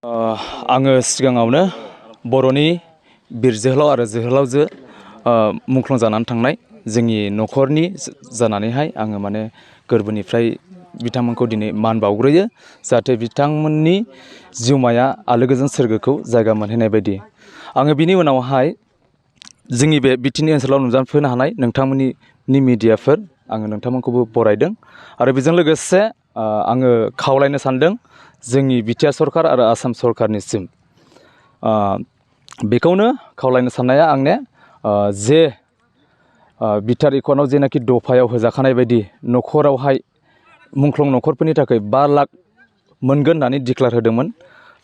आङो सिगाङावनो बर'नि बिर जोहोलाव आरो जोहोलावजो मुंख्लं जानानै थांनाय जोंनि न'खरनि जानानैहाय आङो माने गोरबोनिफ्राय बिथांमोनखौ दिनै मान बावग्रोयो जाहाथे बिथांमोननि जिउमाया आलो गोजोन सोरगोखौ जायगा मोनहैनाय बायदि आङो बिनि उनावहाय जोंनि बे बिटिनि ओनसोलाव नुजाफैनो हानाय नोंथांमोननि मिडियाफोर आङो नोंथांमोनखौबो बरायदों आरो बेजों लोगोसे आङो खावलायनो सानदों जोंनि बिटिआर सरकार आरो आसाम सरकारनिसिम बेखौनो खावलायनो साननाया आंने जे बिटिआर एकर्डआव जेनाखि दफायाव होजाखानाय बायदि न'खरावहाय मुंख्लं न'खरफोरनि थाखाय 5 लाख मोनगोन होननानै डिक्लेयार होदोंमोन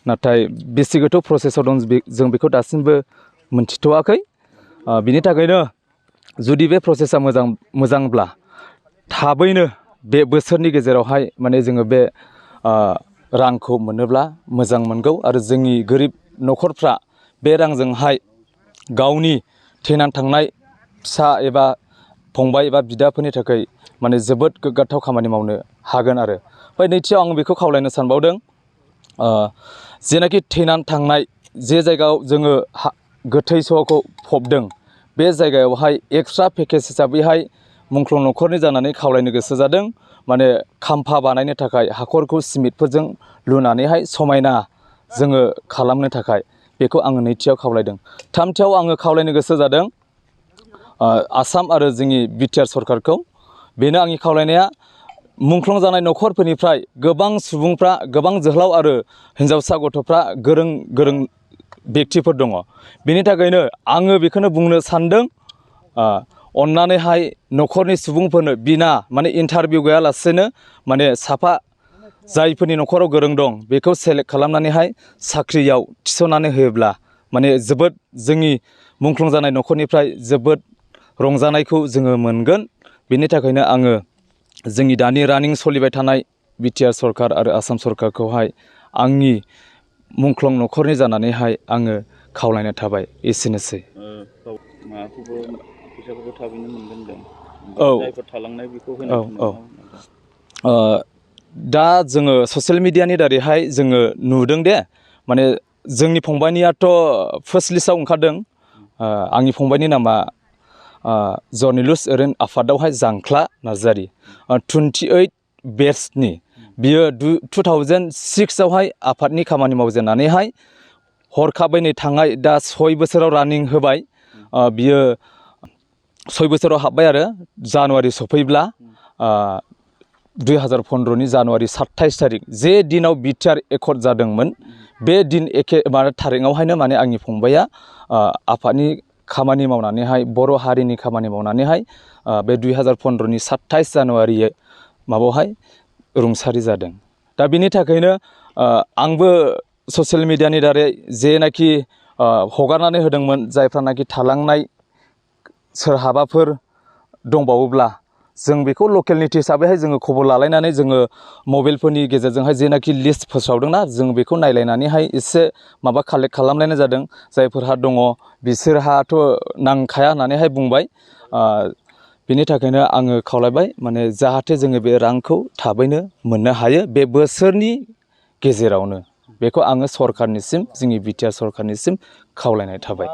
नाथाय बेसे गोथौ प्रसेसआव दं जों बेखौ दासिमबो मोनथिथ'वाखै बिनि थाखायनो जुदि बे प्रसेसा मोजांब्ला थाबैनो बे बोसोरनि गेजेरावहाय माने जोङो बे रांखौ मोनोब्ला मोजां मोनगौ आरो जोंनि गोरिब न'खरफ्रा बे रांजोंहाय गावनि थैनानै थांनाय फिसा एबा फंबाय एबा बिदाफोरनि थाखाय माने जोबोद गोग्गाथाव खामानि मावनो हागोन आरो ओमफ्राय नैथियाव आं बेखौ खावलायनो सानबावदों जेनाखि थैनानै थांनाय जे जायगायाव जोङो गोथै सहखौ फबदों बे जायगायावहाय एक्सट्रा पेकेज हिसाबैहाय मुंख्लं न'खरनि जानानै खावलायनो गोसो जादों माने खाम्फा बानायनो थाखाय हाखरखौ सिमेन्टफोरजों लुनानैहाय समायना जोङो खालामनो थाखाय बेखौ आङो नैथियाव खावलायदों थामथियाव आङो खावलायनो गोसो जादों आसाम आरो जोंनि बिटिआर सरकारखौ बेनो आंनि खावलायनाया मुंख्लं जानाय न'खरफोरनिफ्राय गोबां सुबुंफ्रा गोबां जोहोलाव आरो हिन्जावसा गथ'फ्रा गोरों व्यक्तिफोर दङ बेनि थाखायनो आङो बेखौनो बुंनो सानदों अन्नानैहाय न'खरनि सुबुंफोरनो बिना माने इन्टारभिउ गैयालासेनो माने साफा जायफोरनि न'खराव गोरों दं बेखौ सेलेक्ट खालामनानैहाय साख्रियाव थिसननानै होयोब्ला माने जोबोद जोंनि मुंख्लं जानाय न'खरनिफ्राय जोबोद रंजानायखौ जोङो मोनगोन बेनि थाखायनो आङो जोंनि दानि रानिं सोलिबाय थानाय बिटिआर सरकार आरो आसाम सरकारखौहाय आंनि मुंख्लं न'खरनि जानानैहाय आङो खावलायनाय थाबाय एसेनोसै फैसाखौबो थाबैनो मोनगोन दं जायफोर थालांनाय बेखौ दा जोङो ससियेल मिडियानि दारैहाय जोङो नुदों दे माने जोंनि फंबायनियाथ' फार्स्ट लिस्टआव ओंखारदों आंनि फंबायनि नामा जर्नेलिस्ट ओरैनो आफादावहाय जांख्ला नार्जारि 28 बेचनि बियो 2006आवहाय आफादनि खामानि मावजेननानैहाय हरखाबै नै थांनाय दा 6 बोसोराव रानिं होबाय बियो 6 बोसोराव हाबबाय आरो जानुवारि सफैब्ला 2015नि जानुवारि 27 तारिख जे दिनाव बिटिआर एकर्ड जादोंमोन बे दिन एखे थारिखआवहायनो माने आंनि फंबाया आफादनि खामानि मावनानैहाय बर' हारिनि खामानि मावनानैहाय बे 2015नि 27 जानुवारि माबायावहाय रुंसारि जादों दा बिनि थाखायनो आंबो ससियेल मिडियानि दारै जेनाखि हगारनानै होदोंमोन जायफ्रानाखि थालांनाय सोरहाबाफोर दंबावोब्ला जों बेखौ लकेलिटि हिसाबैहाय जोङो खबर लालायनानै जोङो मबाइलफोरनि गेजेरजोंहाय जेनाखि लिस्ट फोसावदोंना जों बेखौ नायलायनानैहाय एसे माबा कालेक्ट खालामलायनाय जादों जायफोरहा दङ बिसोरहाथ' नांखाया होननानैहाय बुंबाय बिनि थाखायनो आङो खावलायबाय माने जाहाथे जोङो बे रांखौ थाबैनो मोननो हायो बे बोसोरनि गेजेरावनो बेखौ आङो सरकारनिसिम जोंनि बिटिआर सरकारनिसिम खावलायनाय थाबाय